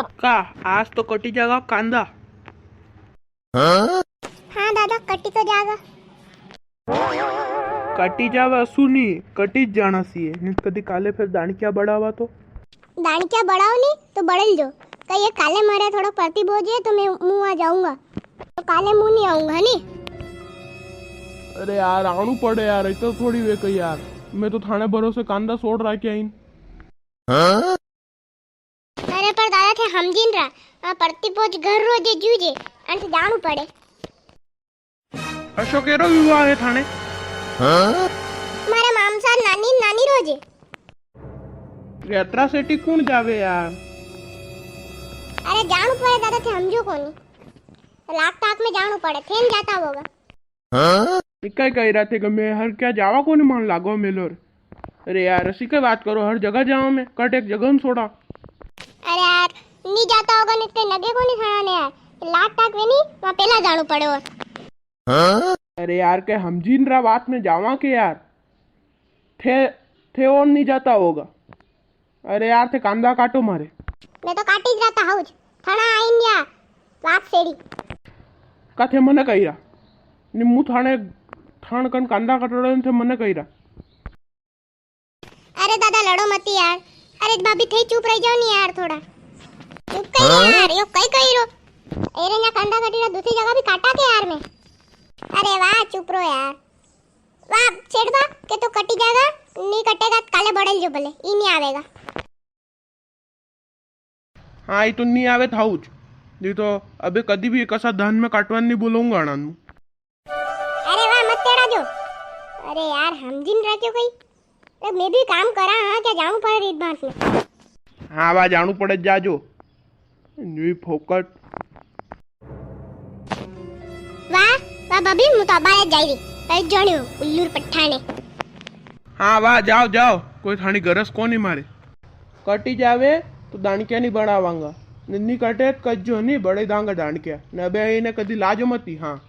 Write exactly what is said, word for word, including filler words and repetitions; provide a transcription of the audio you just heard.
का आज तो कटी जागा कांदा? हाँ दादा, कटी तो जागा। कटी जावे असु नी, कटी ज जाना सी है। नी तो कदी काले फिर दाणकिया बड़ावा तो। दाणकिया बड़ाओ नी तो बड़ल जो। कई ये काले मारे थोड़ो परती बोझे तो मैं मुँह आ जाऊंगा। तो काले मुँह नी आऊंगा, है नी? अरे यार, आणू पड़े यार, इतना थोड़ी वे कई यार। मैं तो थाने भरोसे कांदा सोड़ राख्या इन। अरे पर दादा थे हमजीन रा, आ परती पोच घर रो जे जू जे, अन थे जाणू पड़े। अशोक एरो विवाह है थाने? मारे मामसा नानी नानी रो जे। यात्रा सेटी कुण जावे यार? अरे जाणू पड़े दादा थे हमजो कोनी। लाख ताक में जाणू पड़े, थे न जाता होगा। हाँ? इकाई कही रहा थे कि मैं हर क्या जावा कोनी मान लागो मेलोर। अरे यार, असी कई बात करो, हर जगह जावा मैं, कट एक जगह न छोड़ा। अरे यार, नी जाता होगा, नी तो नगे कोनी थाना ने यार। लाख ताक वे नी, वहाँ पहला जाणू पड़े और। हाँ? अरे यार, के हमजीन रा बात में जावा के यार। थे, थे और नी जाता होगा। अरे यार, थे कांदा काटो मारे। मैं तो काटी ज रहता हूँ। थाना आइन या बात सेड़ी। का थे मने कही रहा? निम्मू थाने, थान कन कांदा कटोड़ा ने थे मने कही रहा। अरे दादा, लड़ो मती यार। अरे भाभी, थे चुप रह जाओ नी यार थोड़ा। चुप कही हाँ? यार, यो कई कही रो। एरे ना कांदा कटी रहा, दूसरी जगह भी काटा के यार मैं। अरे वाह, चुप रो यार। वाह, सेठ बा, के तो कटी जागा, नी कटेगा, काले बड़ल जो भले, ई नी आवेगा। हाँ, ई तो नी आवे थाउज। नी तो अबे कदी भी कसा धान में काटवा नी बोलूंगा अणा नू। अरे वाह, मत तेड़ा जो। अरे यार, हमजी नी राख्यो कई। तो मैं भी काम करा, हाँ, क्या जाऊं पड़े रीत बांस में। हाँ, वाह, जाणू पड़े, जा जो। न्यू फोकट। वाह, वाह भाभी, मु तो अबारे जाई री। कई जण्यो, उल्लूर पठाने। हाँ, वाह, जाओ, जाओ, कोई थानी गरज कोनी मारे। कटी जावे, तो दाणकिया नी बणावांगा। ने नी कटे, तो कज्जो नी, बड़े दांगा दाणकिया। ने अबे इने कदी लाजो मती, हाँ।